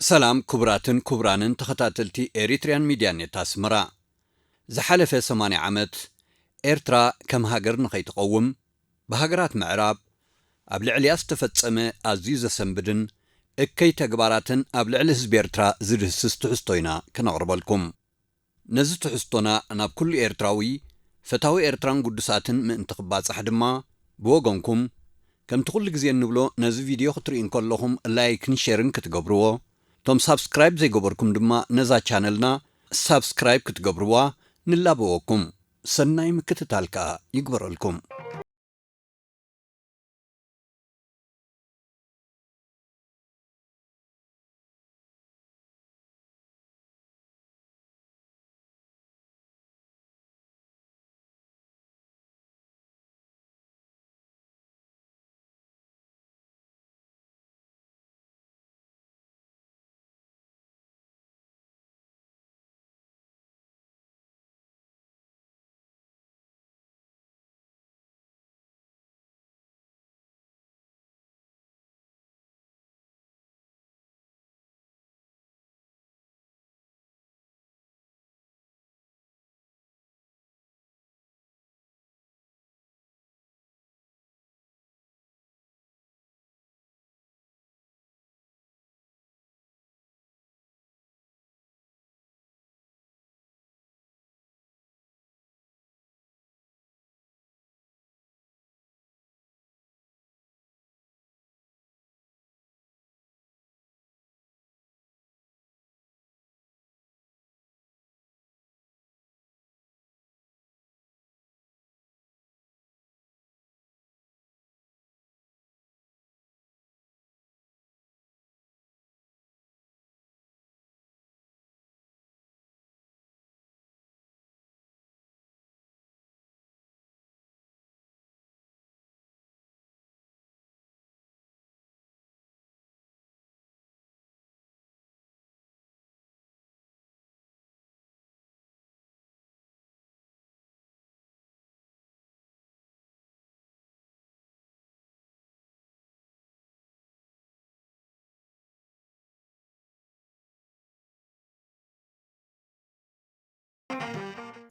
ሰላም ክቡራትን ክቡራንን ተኸታተልቲ ኤሪትሪያን ሚድያ ኔት ኣስመራ። ዝሓለፈ ሰማንያ ዓመት ኤርትራ ከም ሃገር ንኸይትቐውም ብሃገራት ምዕራብ ኣብ ልዕሊያ ዝተፈጸመ ኣዝዩ ዘሰንብድን እከይ ተግባራትን ኣብ ልዕሊ ህዝቢ ኤርትራ ዝድህስስ ትሕዝቶ ኢና ክነቕርበልኩም። ነዚ ትሕዝቶና ናብ ኩሉ ኤርትራዊ፣ ፈታዊ ኤርትራን ግዱሳትን ምእንቲ ክባጻሕ ድማ፣ ብወገንኩም፣ ከምቲ ኩሉ ግዜ እንብሎ፣ ነዚ ቪድዮ ክትርእዩ እንከለኹም ላይክን ሼርን ክትገብርዎ፣ እቶም ሳብስክራይብ ዘይገበርኩም ድማ ነዛ ቻነልና ሳብስክራይብ ክትገብርዋ ንላበወኩም። ሰናይ ምክትታል ከኣ ይግበረልኩም።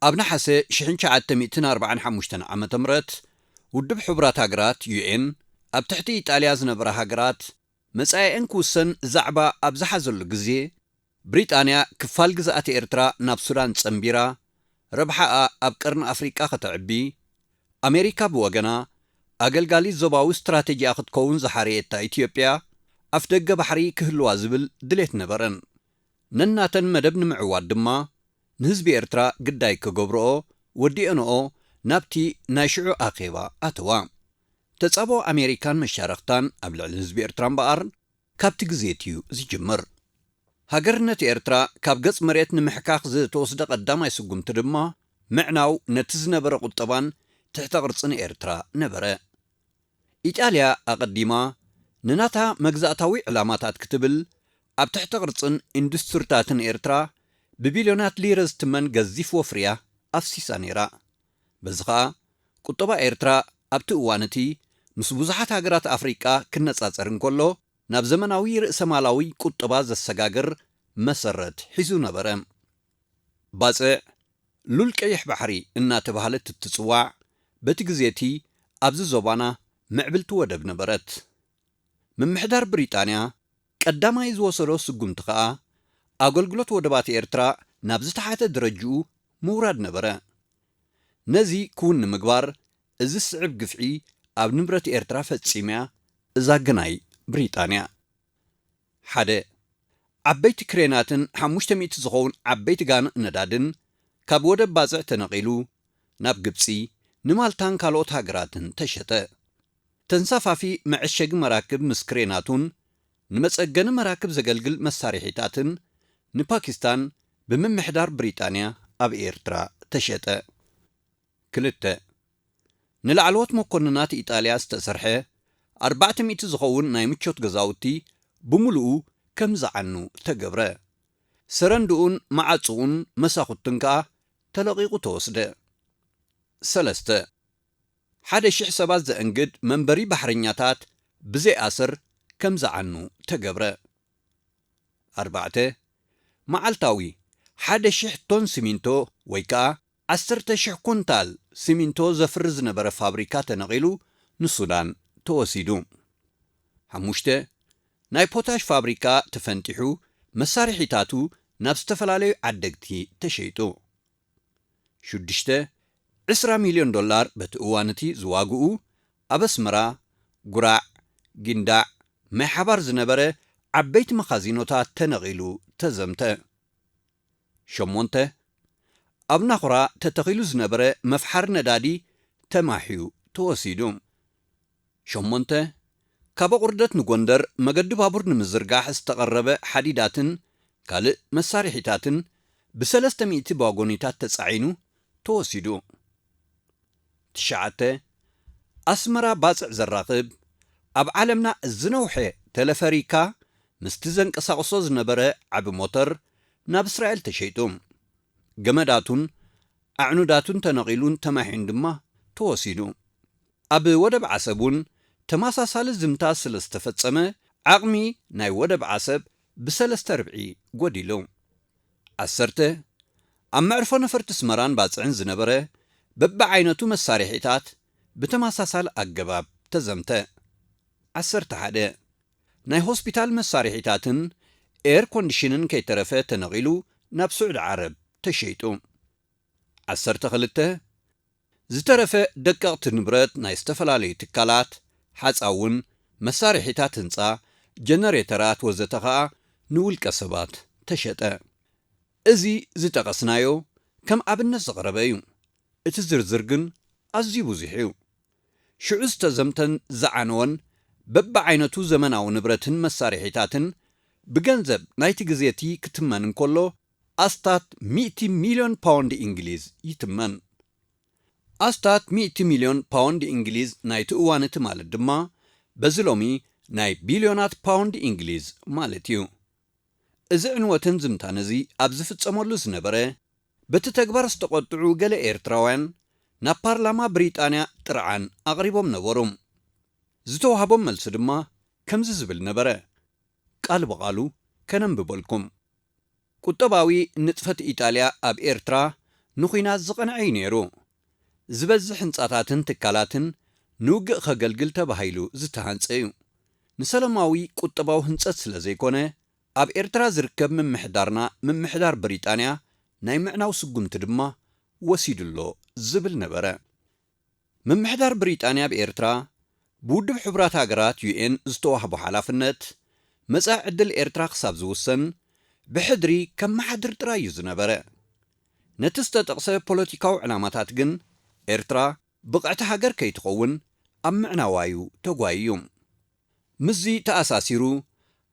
ኣብ ነሓሰ ሽሕን ትሽዓተ ሚእትን ኣርባዓን ሓሙሽተን ዓመተ ምህረት፣ ውድብ ሕቡራት ሃገራት፣ ዩ ኤን፣ ኣብ ትሕቲ ኢጣልያ ዝነበራ ሃገራት መጻኢኣን ክውሰን ዛዕባ ኣብ ዝሓዘሉ ግዜ፣ ብሪጣንያ ክፋል ግዝኣት ኤርትራ ናብ ሱዳን ጸንቢራ፣ ረብሓኣ ኣብ ቀርኒ ኣፍሪቃ ከተዕቢ፣ ኣሜሪካ ብወገና ኣገልጋሊት ዞባዊ ስትራተጂኣ ክትከውን ዝሓረየታ ኢትዮጵያ ኣፍደገ ባሕሪ ክህልዋ ዝብል ድሌት ነበረን። ነናተን መደብ ንምዕዋት ድማ ንህዝቢ ኤርትራ ግዳይ ክገብርኦ ወዲአንኦ ናብቲ ናይ ሽዑ ኣኼባ ኣተዋ። ተጻብኦ ኣሜሪካን መሻርኽታን ኣብ ልዕሊ ህዝቢ ኤርትራ እምበኣር ካብቲ ግዜ'ቲ እዩ ዝጅምር። ሃገርነት ኤርትራ ካብ ገጽ መሬት ንምሕካኽ ዝተወስደ ቀዳማይ ስጉምቲ ድማ ምዕናው ነቲ ዝነበረ ቁጠባን ትሕተ ቅርጽን ኤርትራ ነበረ። ኢጣልያ ኣቐዲማ ንናታ መግዛእታዊ ዕላማታት ክትብል ኣብ ትሕተ ቅርጽን ኢንዱስትሪታትን ኤርትራ ብቢልዮናት ሊረ ዝትመን ገዚፍ ወፍርያ ኣፍሲሳ ነይራ። በዚ ኸኣ ቁጠባ ኤርትራ ኣብቲ እዋን እቲ ምስ ብዙሓት ሃገራት ኣፍሪቃ ክነጻጸር እንከሎ፣ ናብ ዘመናዊ ርእሰማላዊ ቁጠባ ዘሰጋግር መሰረት ሒዙ ነበረ። ባጽዕ፣ ሉል ቀይሕ ባሕሪ እናተባህለት እትጽዋዕ፣ በቲ ግዜ እቲ ኣብዚ ዞባና ምዕብልቲ ወደብ ነበረት። ምምሕዳር ብሪጣንያ ቀዳማይ ዝወሰዶ ስጉምቲ ኸኣ፣ ኣገልግሎት ወደባት ኤርትራ ናብ ዝተሓተ ደረጅኡ ምውራድ ነበረ። ነዚ ክውን ንምግባር፣ እዚ ዝስዕብ ግፍዒ ኣብ ንብረት ኤርትራ ፈጺማ'ያ እዛ ግናይ ብሪጣንያ። ሓደ፣ ዓበይቲ ክሬናትን ሓሙሽተ ሚእቲ ዝኸውን ዓበይቲ ጋንእ ነዳድን ካብ ወደብ ባጽዕ ተነቒሉ ናብ ግብጺ፣ ንማልታን ካልኦት ሃገራትን ተሸጠ። ተንሳፋፊ መዐሸጊ መራክብ ምስ ክሬናቱን ንመጸገኒ መራክብ ዘገልግል መሳርሒታትን ንፓኪስታን ብምምሕዳር ብሪጣንያ ኣብ ኤርትራ ተሸጠ። ክልተ፣ ንላዕለዎት መኮንናት ኢጣልያ ዝተሰርሐ ኣርባዕተ ሚእቲ ዝኸውን ናይ ምቾት ገዛውቲ ብምሉኡ ከም ዝዓኑ ተገብረ። ሰረንድኡን መዓጽኡን መሳኹትን ከኣ ተለቒቑ ተወስደ። ሰለስተ፣ ሓደ ሽሕ ሰባት ዘእንግድ መንበሪ ባሕረኛታት ብዘይ ኣሰር ከም ዝዓኑ ተገብረ። ኣርባዕተ፣ መዓልታዊ ሓደ ሽሕ ቶን ሲሚንቶ ወይ ከኣ ዓሰርተ ሽሕ ኩንታል ሲሚንቶ ዘፍሪ ዝነበረ ፋብሪካ ተነቒሉ ንሱዳን ተወሲዱ። ሓሙሽተ፣ ናይ ፖታሽ ፋብሪካ ተፈንጢሑ መሳርሒታቱ ናብ ዝተፈላለዩ ዓደግቲ ተሸይጡ። ሽዱሽተ፣ ዕስራ ሚልዮን ዶላር በቲ እዋን እቲ ዝዋግኡ ኣብ ኣስመራ፣ ጉራዕ፣ ጊንዳዕ፣ ማይ ሓባር ዝነበረ ዓበይቲ መኻዚኖታት ተነቒሉ ተዘምተ። ሸሞንተ፣ ኣብ ናኹራ ተተኺሉ ዝነበረ መፍሓሪ ነዳዲ ተማሕዩ ተወሲዱ። ሸሞንተ፣ ካብ ኣቑርደት ንጎንደር መገዲ ባቡር ንምዝርጋሕ ዝተቐረበ ሓዲዳትን ካልእ መሳርሒታትን ብሰለስተ ሚእቲ ባጎኒታት ተጻዒኑ ተወሲዱ። ትሽዓተ፣ ኣስመራ ባጽዕ ዘራኽብ ኣብ ዓለምና ዝነውሐ ተለፈሪካ ምስቲ ዘንቀሳቕሶ ዝነበረ ዓቢ ሞተር ናብ እስራኤል ተሸይጡ። ገመዳቱን ኣዕኑዳቱን ተነቒሉን ተማሒዩን ድማ ተወሲዱ። ኣብ ወደብ ዓሰብ እውን ተመሳሳሊ ዝምታ ስለ ዝተፈጸመ፣ ዓቕሚ ናይ ወደብ ዓሰብ ብሰለስተ ርብዒ ጎዲሉ። ዓሰርተ፣ ኣብ መዕርፎ ነፈርቲ ኣስመራን ባጽዕን ዝነበረ በብዓይነቱ መሳርሒታት ብተመሳሳሊ ኣገባብ ተዘምተ። ዓሰርተ ሓደ፣ ናይ ሆስፒታል መሳርሒታትን ኤር ኮንዲሽንን ከይተረፈ ተነቒሉ ናብ ስዑዲ ዓረብ ተሸይጡ። ዓሰርተ ክልተ፣ ዝተረፈ ደቀቕቲ ንብረት ናይ ዝተፈላለዩ ትካላት፣ ሓጻውን፣ መሳርሒታት ህንጻ፣ ጀነሬተራት ወዘተ ከኣ ንውልቀ ሰባት ተሸጠ። እዚ ዝጠቐስናዮ ከም ኣብነት ዝቐረበ እዩ። እቲ ዝርዝር ግን ኣዝዩ ብዙሕ እዩ። ሽዑ ዝተዘምተን ዝዓነወን በብዓይነቱ ዘመናዊ ንብረትን መሳርሒታትን ብገንዘብ ናይቲ ግዜ እቲ ክትመን እንከሎ ኣስታት ሚእቲ ሚልዮን ፓውንድ እንግሊዝ ይትመን። ኣስታት ሚእቲ ሚልዮን ፓውንድ እንግሊዝ ናይቲ እዋን እቲ ማለት ድማ በዚ ሎሚ ናይ ቢልዮናት ፓውንድ እንግሊዝ ማለት እዩ። እዚ ዕንወትን ዝምታን እዚ ኣብ ዝፍጸመሉ ዝነበረ በቲ ተግባር ዝተቖጥዑ ገለ ኤርትራውያን ናብ ፓርላማ ብሪጣንያ ጥርዓን ኣቕሪቦም ነበሩ። ዝተዋህቦም መልሲ ድማ ከምዚ ዝብል ነበረ። ቃል ብቓሉ ከነንብበልኩም። ቁጠባዊ ንጥፈት ኢጣልያ ኣብ ኤርትራ ንኹናት ዝቐንዐ እዩ ነይሩ። ዝበዝሕ ህንጻታትን ትካላትን ንውግእ ከገልግል ተባሂሉ ዝተሃንጸ እዩ። ንሰላማዊ ቁጠባዊ ህንጸት ስለ ዘይኮነ፣ ኣብ ኤርትራ ዝርከብ ምምሕዳርና ምምሕዳር ብሪጣንያ ናይ ምዕናው ስጉምቲ ድማ ወሲዱ ኣሎ ዝብል ነበረ። ምምሕዳር ብሪጣንያ ኣብ ኤርትራ ብውድብ ሕቡራት ሃገራት ዩ ኤን ዝተዋህቦ ሓላፍነት፣ መጻኢ ዕድል ኤርትራ ክሳብ ዝውሰን ብሕድሪ ከመሓድር ጥራይ እዩ ዝነበረ። ነቲ ዝተጠቕሰ ፖለቲካዊ ዕላማታት ግን ኤርትራ ብቕዕቲ ሃገር ከይትኸውን ኣብ ምዕናዋ እዩ ተጓይዩ። ምስዚ ተኣሳሲሩ፣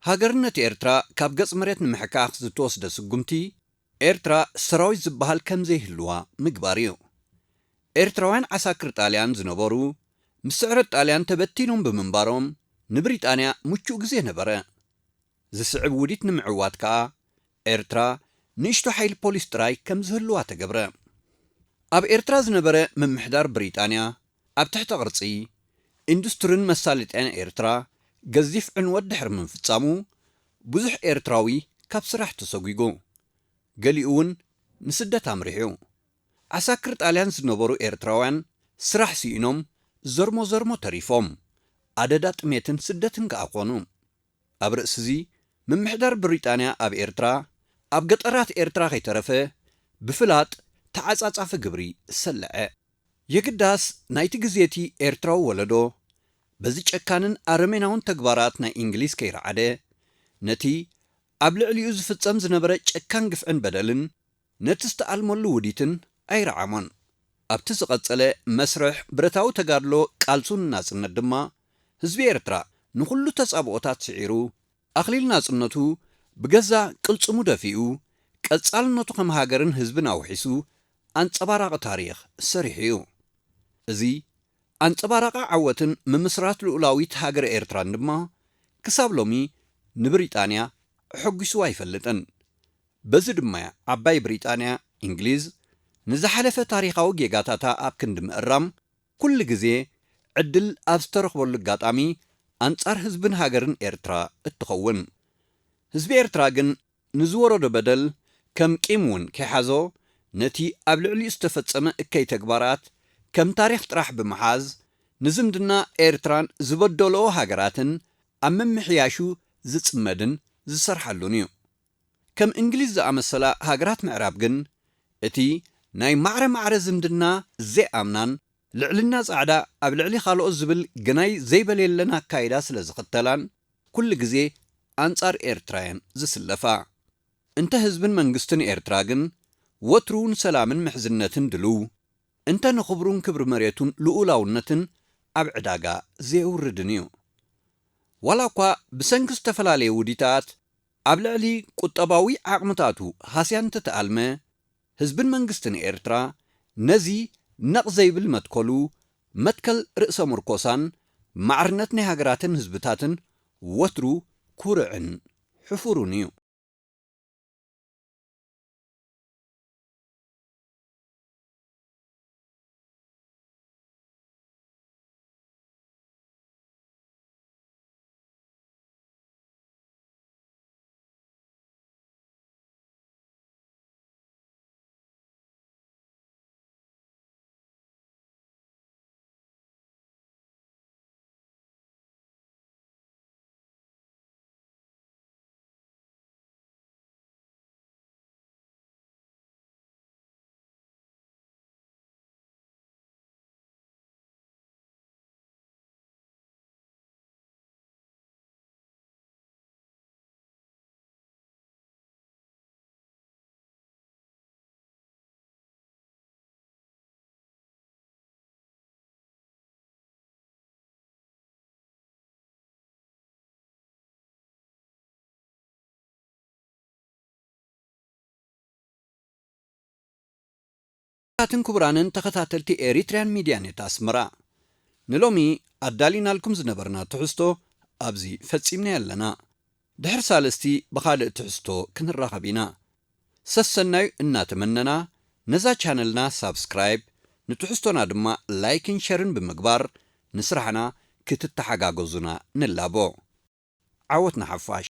ሃገርነት ኤርትራ ካብ ገጽ መሬት ንምሕካኽ ዝተወስደ ስጉምቲ፣ ኤርትራ ሰራዊት ዝበሃል ከም ዘይህልዋ ምግባር እዩ። ኤርትራውያን ዓሳክር ጣልያን ዝነበሩ፣ ምስ ስዕረት ጣልያን ተበቲኖም ብምንባሮም፣ ንብሪጣንያ ምቹእ ግዜ ነበረ። ዝስዕብ ውዲት ንምዕዋት ከኣ፣ ኤርትራ ንእሽቶ ሓይሊ ፖሊስ ጥራይ ከም ዝህልዋ ተገብረ። ኣብ ኤርትራ ዝነበረ ምምሕዳር ብሪጣንያ፣ ኣብ ትሕተ ቅርጺ፣ ኢንዱስትርን መሳለጥያን ኤርትራ ገዚፍ ዕንወት ድሕሪ ምፍጻሙ፣ ብዙሕ ኤርትራዊ ካብ ስራሕ ተሰጒጉ። ገሊኡ እውን ንስደት ኣምሪሑ። ዓሳክር ጣልያን ዝነበሩ ኤርትራውያን ስራሕ ስኢኖም፣ ዘርሞ ዘርሞ ተሪፎም፣ ኣደዳ ጥሜትን ስደትን ከኣ ኮኑ። ኣብ ርእሲ እዚ፣ ምምሕዳር ብሪጣንያ ኣብ ኤርትራ፣ ኣብ ገጠራት ኤርትራ ከይተረፈ፣ ብፍላጥ ተዓጻጻፊ ግብሪ ሰልዐ። የግዳስ፣ ናይቲ ግዜ እቲ ኤርትራዊ ወለዶ፣ በዚ ጨካንን ኣረሜናውን ተግባራት ናይ እንግሊዝ ከይረዓደ፣ ነቲ ኣብ ልዕሊኡ ዝፍጸም ዝነበረ ጨካን ግፍዕን በደልን፣ ነቲ ዝተኣልመሉ ውዲትን ኣይረዓሞን። ኣብቲ ዝቐጸለ መስርሕ ብረታዊ ተጋድሎ ቃልሱ ንናጽነት ድማ፣ ህዝቢ ኤርትራ ንኹሉ ተጻብኦታት ስዒሩ፣ ኣኽሊል ናጽነቱ ብገዛ ቅልጽሙ ደፊኡ፣ ቀጻልነቱ ከም ሃገርን ህዝብን ኣውሒሱ፣ ኣንጸባራቒ ታሪኽ ሰሪሑ እዩ። እዚ ኣንጸባራቒ ዓወትን ምምስራት ልኡላዊት ሃገረ ኤርትራን ድማ፣ ክሳብ ሎሚ ንብሪጣንያ ኣሐጒስዋ ኣይፈልጥን። በዚ ድማ እያ ዓባይ ብሪጣንያ፣ እንግሊዝ፣ ንዝሓለፈ ታሪኻዊ ጌጋታታ ኣብ ክንዲ ምእራም፣ ኩሉ ግዜ ዕድል ኣብ ዝተረኽበሉ ኣጋጣሚ ኣንጻር ህዝብን ሃገርን ኤርትራ እትኸውን። ህዝቢ ኤርትራ ግን ንዝወረዶ በደል ከም ቂም እውን ከይሓዞ፣ ነቲ ኣብ ልዕሊኡ ዝተፈጸመ እከይ ተግባራት ከም ታሪኽ ጥራሕ ብምሓዝ፣ ንዝምድና ኤርትራን ዝበደልኦ ሃገራትን ኣብ ምምሕያሹ ዝጽመድን ዝሰርሓሉን እዩ። ከም እንግሊዝ ዝኣመሰላ ሃገራት ምዕራብ ግን፣ እቲ ናይ ማዕረ ማዕረ ዝምድና ዘይኣምናን ልዕልና ጻዕዳ ኣብ ልዕሊ ካልኦት ዝብል ግናይ ዘይበለየለን ኣካይዳ ስለ ዝኽተላን፣ ኩሉ ግዜ ኣንጻር ኤርትራ እየን ዝስለፋ። እንተ ህዝብን መንግስትን ኤርትራ ግን፣ ወትሩ ንሰላምን ምሕዝነትን ድልው፣ እንተ ንኽብሩን ክብሪ መሬቱን ልኡላውነትን ኣብ ዕዳጋ ዘየውርድን እዩ። ዋላ እኳ ብሰንኪ ዝተፈላለየ ውዲታት ኣብ ልዕሊ ቁጠባዊ ዓቕምታቱ ሃስያ እንተተኣልመ፣ ህዝብን መንግስትን ኤርትራ ነዚ ነቕ ዘይብል መትከሉ፣ መትከል ርእሰ ምርኮሳን ማዕርነት ናይ ሃገራትን ህዝብታትን ወትሩ ኩርዕን ሕፉሩን እዩ። ክቡራትን ክቡራንን ተኸታተልቲ ኤሪትሪያን ሚድያ ኔት ኣስመራ፣ ንሎሚ ኣዳሊናልኩም ዝነበርና ትሕዝቶ ኣብዚ ፈጺምና ኣለና። ድሕሪ ሳልስቲ ብኻልእ ትሕዝቶ ክንራኸብ ኢና። ሰሰናዩ እናተመነና፣ ነዛ ቻነልና ሳብስክራይብ፣ ንትሕዝቶና ድማ ላይክን ሸርን ብምግባር ንስራሕና ክትተሓጋገዙና ንላቦ። ዓወት ንሓፋሽ።